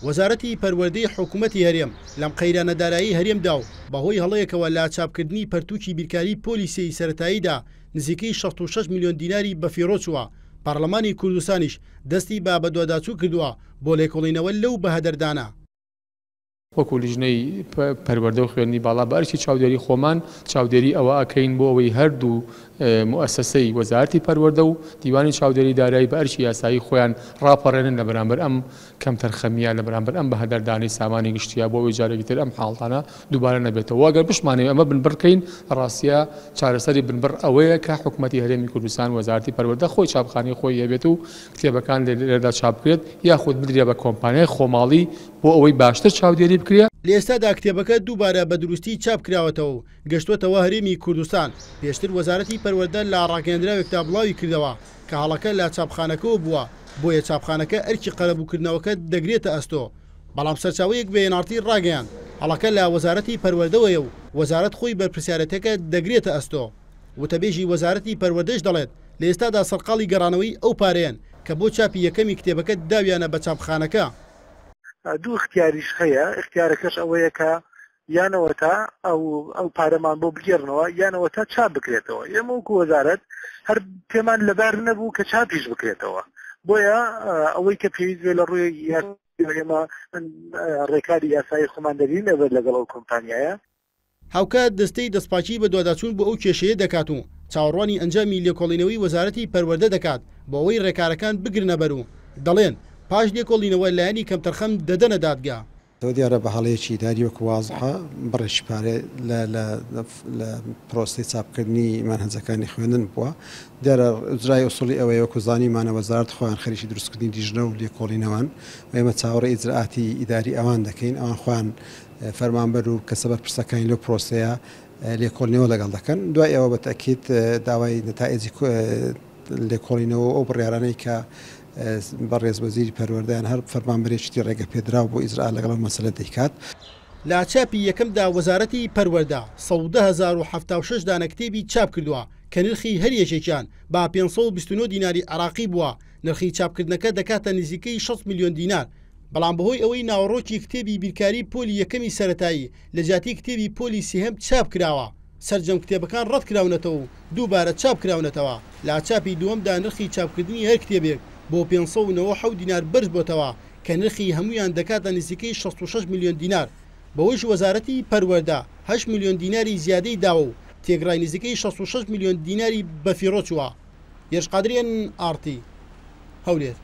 وەزارەتی پەروەردەی حکومەتی هەرێم لەم قەیرانە دارایی هەرێمدا و بەهۆی هەڵەیەکەوە لە چاپکردنی پەرتووکی بیرکاری پۆلی سێی سەرەتاییدا نزیکەی 66 ملیۆن دیناری بەفیڕۆ چووە، پەڕلەمانی کوردستانیش دەستی بە بەدواداچوو کردووە بۆ لێکۆڵینەوە لەو بەهەدەردانە. وەکو لیژنەی پەروەردە و خوێندنی باڵا بە ئەرکی چاودێری خۆمان چاودێری ئەوە ئەکەین بۆ ئەوەی هەردوو موئەسەسەی وەزارەتی پەروەردە و دیوانی چاودێری دارایی بە ئەرکی یاسایی خۆیان ڕاپەڕێنن لە بەرامبەر ئەم کەمتەرخەمییە، لە بەرامبەر ئەم بەهەدەردانەی سامانی گشتییە بۆ ئەوەی جارێکی تر ئەم حاڵتانە دووبارە نەبێتەوە. ئەگەر بشمانەوێ ئەمە بنبڕ کەین، لە ڕاستییا چارەسەری بنبڕ ئەوەیە کە حکومەتی هەرێمی کوردستان، وەزارەتی پەروەردە خۆی چاپخانەی خۆی هەبێت و کتێبەکان لێرەدا چاپ بکرێت یاخود بدرێ بە کۆمپانیای خۆماڵی بۆ ئەوەی باشتر چاودێری بکرێ. لە ئێستادا کتێبەکە دووبارە بە دروستی چاپ کراوەتەوە و گەشتووەتەوە هەرێمی کوردستان، پێشتر وەزارەتی پەروەردە لە ڕاگەیەندراوێکدا بڵاوی کردەوە کە هەڵەکە لە چاپخانەکەوە بووە، بۆیە چاپخانەکە ئەرکی قەرەبووکردنەوەکە دەگرێتە ئەستۆ، بەڵام سەرچاوەیەک بە ئێن ئاڕ تی ڕاگەیاند، هەڵەکە لە وەزارەتی پەروەردەوەیە و وەزارەت خۆی بەرپرسیارێتیەکە دەگرێتە ئەستۆ. وتەبێژی وەزارەتی پەروەردەش دەڵێت، لە ئێستادا سەرقاڵی گەڕانەوەی ئەو پارەیەن کە بۆ چاپی یەکەمی کتێبەکە داویانە بە چاپخانەکە. دوو ئیختیاریش هەیە، ئیختیارەکەش ئەوەیە کە یان ئەوەتا ئەو ئەو پارەمان بۆ بگێڕنەوە یان ئەوەتا چاپ بکرێتەوە. ئێمە وەکو وەزارەت هەر پێمان لەبار نەبوو کە چاپیش بکرێتەوە، بۆیە ئەوەی کە پێویست بێ لە ڕووی یاساییەوە ئێمە ڕێکاری یاسایی خۆمان دەگرینە بەر لەگەڵ ئەو کۆمپانیایە. هاوکات دەستەی دەستپاکی بەدواداچوون بۆ ئەو کێشەیە دەکات و چاوەڕوانی ئەنجامی لێکۆڵینەوەی وەزارەتی پەروەردە دەکات بۆ ئەوەی رێکارەکان بگرنەبەر و دەڵێن، پاش لێکۆڵینەوە لایەنی کەمتەرخەم دەدەنە دادگا. ئەوە دیارە بە هەڵەیەکی ئیداری وەکو وازحە بڕێکی پارە لە لە لە پرۆسەی چاپکردنی مەنهەجەکانی خوێندن بووە. دیارە ئیجرای ئوسوڵی ئەوەیە وەکو زانیومانە وەزارەت خۆیان خەریکی دروستکردنی لیژنە و لێکۆڵینەوەن و ئێمە چاوەڕێی ئیجرائاتی ئیداری ئەوان دەکەین. ئەوان خۆیان فەرمانبەر و کەسە بەرپرسەکانی لەو پرۆسەیە لێکۆڵینەوە لەگەڵ دەکەن. دوای ئەوە بە تەئکید داوای نەتائیجی لێکۆڵینەوە و ئەو بڕیارانەی کە بەڕێز وەزیری پەروەردە یان هەر فەرمانبەرێکی دی ڕێگەپێدراو بۆ ئیجرا لەگەڵ ئەو مەسەلە دەیکات. لە چاپی یەکەمدا وەزارەتی پەروەردە 110,076 دانە کتێبی چاپ کردووە کە نرخی هەر یەکێکیان بە 529 دیناری عێراقی بووە، نرخی چاپکردنەکە دەکاتە نزیکەی 60 ملیۆن دینار، بەڵام بەهۆی ئەوەی ناوەڕۆکی کتێبی بیرکاری پۆلی یەکەمی سەرەتایی لە جیاتی کتێبی پۆلی سێهەم چاپ کراوە، سەرجەم کتێبەکان ڕەتکراونەتەوە و دووبارە چاپ کراونەتەوە، لە چاپی دووەمدا نرخی چاپکردنی هەر کتێبێک بۆ 597 دینار بەرزبۆتەوە کە نرخی هەموویان دەکاتە نزیکەی 66 ملیۆن دینار، بەوەیش وەزارەتی پەروەردە هەشت ملیۆن دیناری زیادەی داوە و تێکڕای نزیکەی 66 ملیۆن دیناری بەفیڕۆ چووە. هێرش قادری ئێن ئاڕ تی، هەولێر.